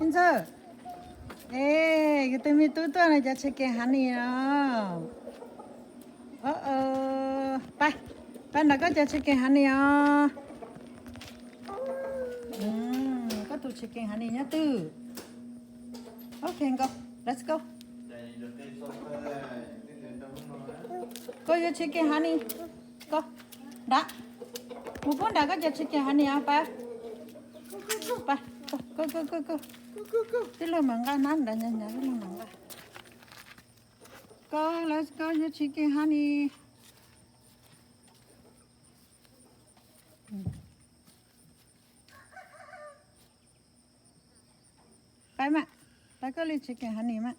Ntxawg, es, kuv tus me tub tuaj no cov chicken honey no. Pab, pab nrog koj cov chicken honey os. Koj tus chicken honey nyob twg? Ok, go, let's go. Koj yuav chicken honey, koj, nrad, mus pub nrad koj cov chicken honey os pab. Pab, tij laug mam nqa nab nrad, nyav nyav tij laug mam nqa. Koj, let's go, yuav chicken honey. Pab mas, pab koj li chicken honey mas.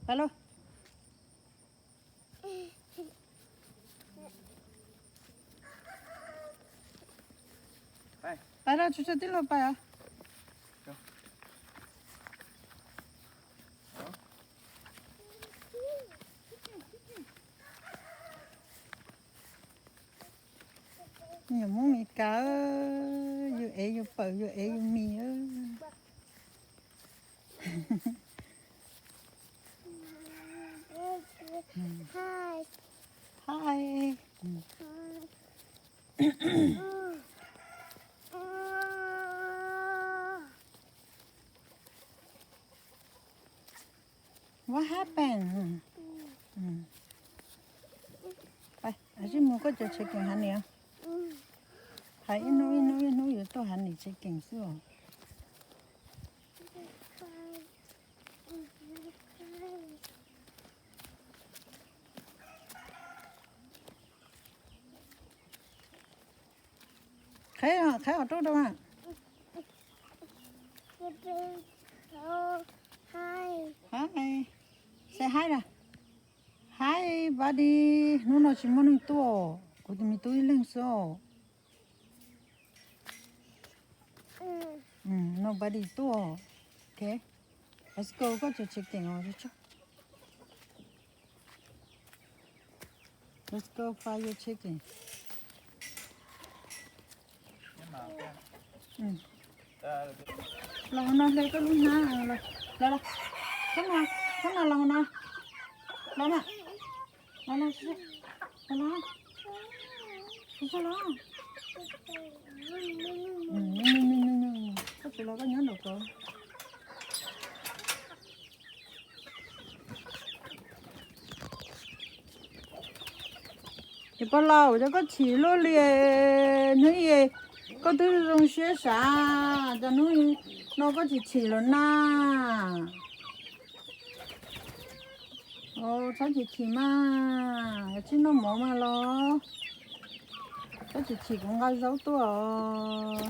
Pab lauj. Pab lauj, tsuag tsuag tij laug pab os. Yus Hmoob Mes Kas, yus ev yus pawm, yus ev yus mis. Hi. What happened? Pab, ib mus koj cov chicken honey os. Hais ib hnub ib hnub ib hnub yuav tuaj honey chicken xwb os. Qheb, qheb hov rau rau. Hi. Say hi na. Hi buddy. Hnub no tsis muaj neeg tuaj, kuv tus me tub ib leeg xwb. Nobody tuaj. Ok. Let's go, koj cov chicken os. Let's go find your chicken. Los hauv no hle koj lub hnab. Los, los, los. Koj no, koj no los hauv no. Los na. Los, los, los, los. Koj tsis los koj nyob nraum ko. Ces pog laus, cov koj chim luaj li, hnub i koj twb zoo siab sav, cov hnub no koj chim chim lawm na. Txhob chim chim mas, tsis noj mov mas los. Txhob chim chim, kuv nqa zaub tuaj os.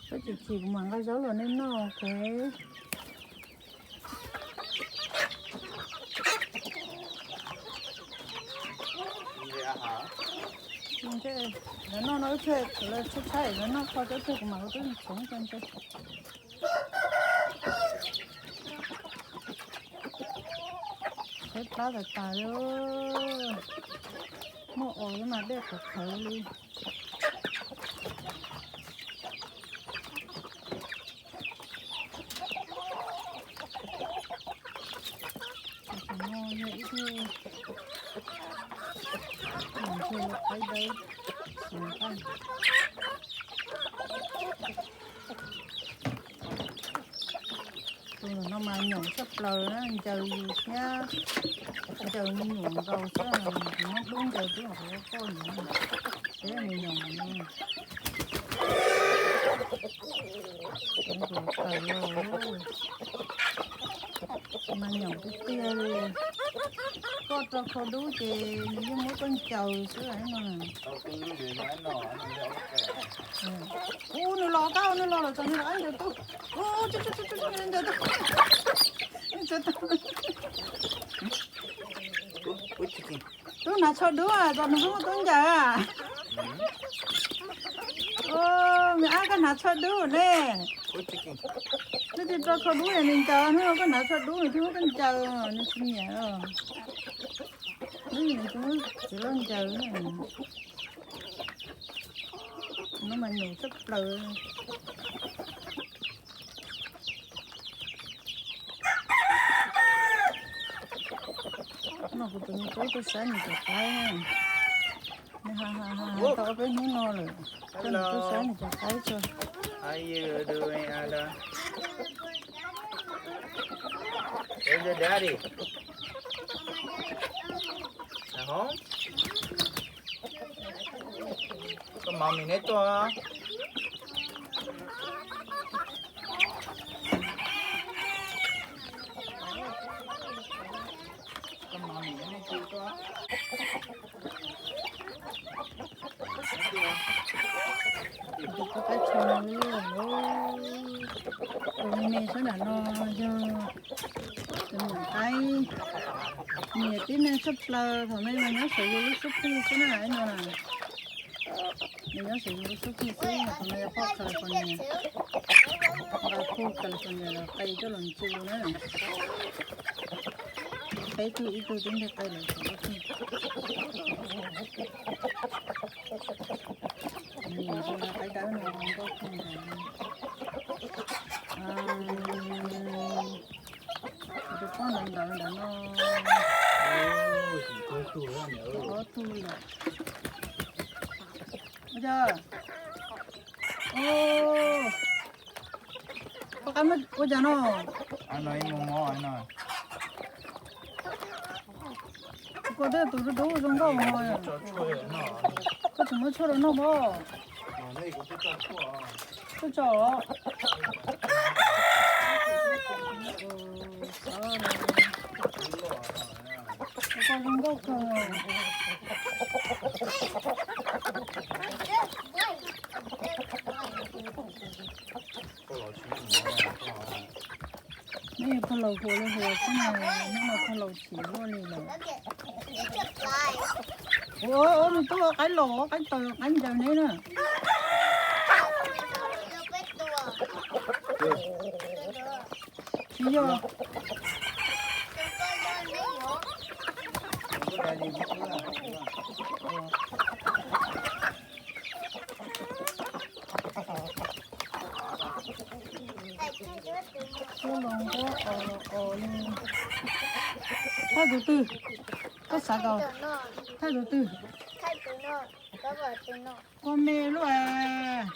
Txhob chim chim, kuv mam nqa zaub los nej noj, ok. Lawv noj no ib pliag, lawv tshaib tshaib lawv noj kho, ib pliag kuv mam ua tib txhoov rau ntse. Dej plab tas tas li, muaj os mas dej qhuav qhawv li. Tus no yog ib tug, tus no yog qaib dawb, xyov nqaij. Tus no mas nyoos tshaj plaws na, ncaws yus thiab ncaws me nyuam nkaus xwb, tus no dub ncaws twb hauv qhov poj nyoos, peb me nyuam no. Tus no tawm los mas nyoos tiag tiag li. Koj rau khau dub ces nws yeej muab koj ncaws xwb no. Ub, nws los, koj, nws los lawm, nws los ncaws tub. Ub, ncaws tub, ncaws tub. Tub hnav tsho dub, txog nws muab tub ncaws. Ub, me ab, koj hnav tsho dub ne. Nws tis rau khau dub nws ncaws, hnub no koj hnav tsho dub nws thiaj muab koj ncaws, nws tsis nyiam. Nws tsis muab txiv loj ncaws. No mas nyuam tshaj plaws. No kuv tus me tub tuaj saib nws cov qaib na. Nws ha ha ha tau ob peb hnub no lawm, coj nws tuaj saib nws cov qaib tso. How you doing, Ada? Where's your daddy? At home? Koj mommy neb tuaj. Koj mommy neb tuaj. Tus me me sab nram no yog tus niam qaib, nws tib neeg tshaj plaws, thaum me mas nyob saum yus lub xub pwg xwb na no. Nws nyob saum yus lub xub pwg xwb, thaum no yog poj California, nqa pug California los qe coj los ntxu na. Peb tug ib tug tib nti qe lawm thaum ub. Qaib dawb no nkauj kawg nkaus. Tus poj ntawd ntawd ntawd no. Ob tug lawm. Ua cas? Koj qab muab ua cas no? Koj twb tus dub dub zoo nkauj no. Koj tseem muab tshuaj rau noj pob. Tuaj tso. Koj zoo nkauj kawg. Neb yog pog laus hluas li hluas xwb na, hnub no pog laus chim luaj li lawm. Ua, ua, nws twb ua qaib los, qaib taws, qaib ncaws neb na. Tsis yog. Ua los nqua os os li. Thaij tus twg? Koj xav kom thaij tus twg? Ua me luaj.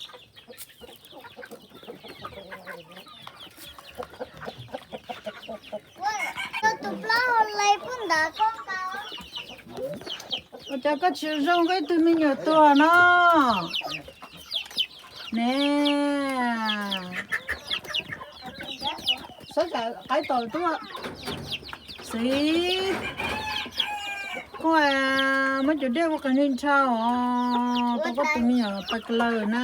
Ua cas koj tsis zoo nkauj ib tug me nyuam tuag no ne? Xav kom qaib taws tuaj. Xib, koj muab cov dej ua qas ni nrhau os, tau koj tus me nyuam pais ka lawm na.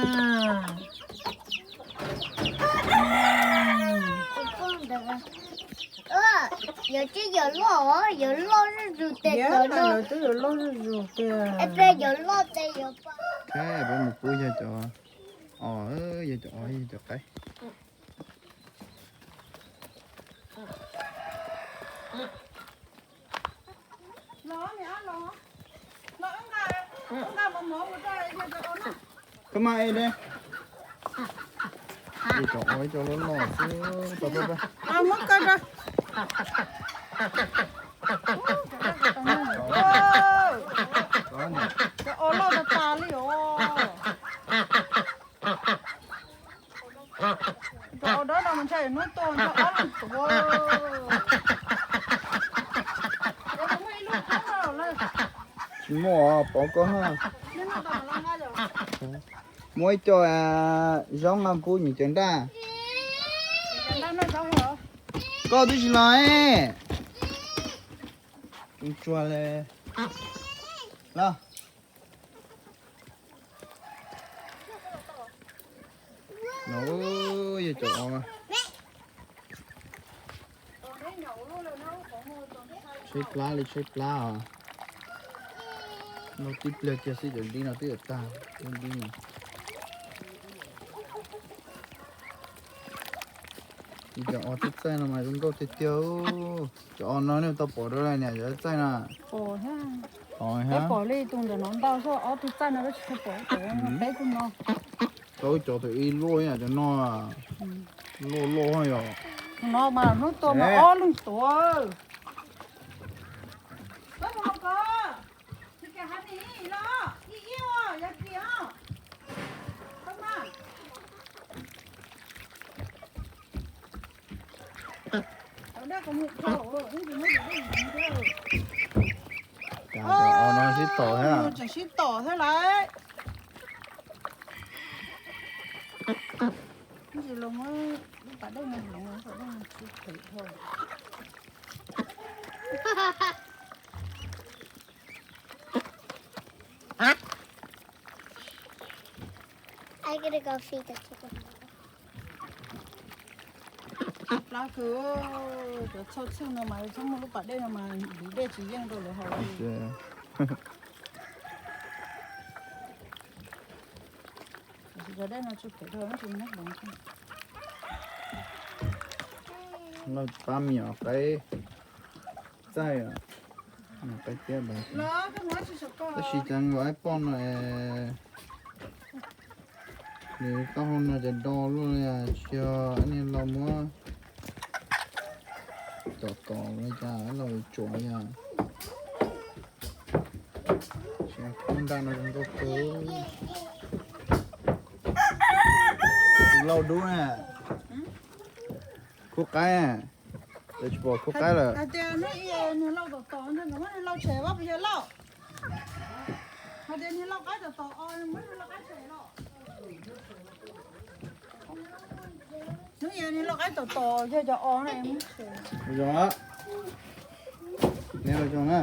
Yog tsis yog loj, yog loj zuj zus tiag, lawv twb yog loj zuj zus tiag. Peb mus pub yog cov os, yog cov os, yog cov qaib. Koj mas e de. Cov os cov loj loj xwb. Muab kaw rau. Cov os loj tas tas li os. Cov os dawb no mas ntshai hnub tuag ntshe ob leeg tuav. Tsis muaj, pov koj ha. Muaj ib co zaub nqa pub nws cov nraj. Koj twb tsis los. Tsuag tsuag li. Los. No yog cov os. Tshaib plab li tshaib plab os. Noj tib pliag kiag xwb cov dib no twb yuav tag lub dib no. Cov os tib txaij no mas zoo nkauj tiag tiag. Cov os no nej tau pom rau niam cov txaij no. Pom li tus ntawm no ntau xwb, ob tug txaij no tsis tau pom, peb tug no. Tau cov thaum ub luaj ib yam cov no, luaj luaj yom. No mas hnub tuaj mas ob leeg tuav. Cov o no sib tom thiab. Tseem sib tom thiab lawm. Tab sis los muab lub pas dej no hloov kom dej no tsis phem dhau. Plab kawg, cov txhoj txhwj no mas txhob muaj lub pas dej no mas ntiv dej tsis yeej rau lawv haus li. Tab sis cov dej no tsis phem dhau, tsis muab hloov. Lawv pab me nyuam qaib txaij, qaib tiab, tab sis cas nkaus ib poj no es nws taub hau no cas do luaj li, tsis yog niag laus muab tom tom li cas, laus tsuav yog. Tab sis khub nraj no zoo nkauj kawg. Tus lauj dub na, khub qaib, lawv tsis pom khub qaib lawm. Hais tias hnub ib niag lauj tom tom, nkawd muab niag lauj tshem, ua puas yog lauj? Hais tias niag lauj qaib tom tom os, muab niag lauj qaib tshem los. Hnub ib niag lauj qaib tom tom yog cov os na, muab tshem. Zoo, neb los zoo na.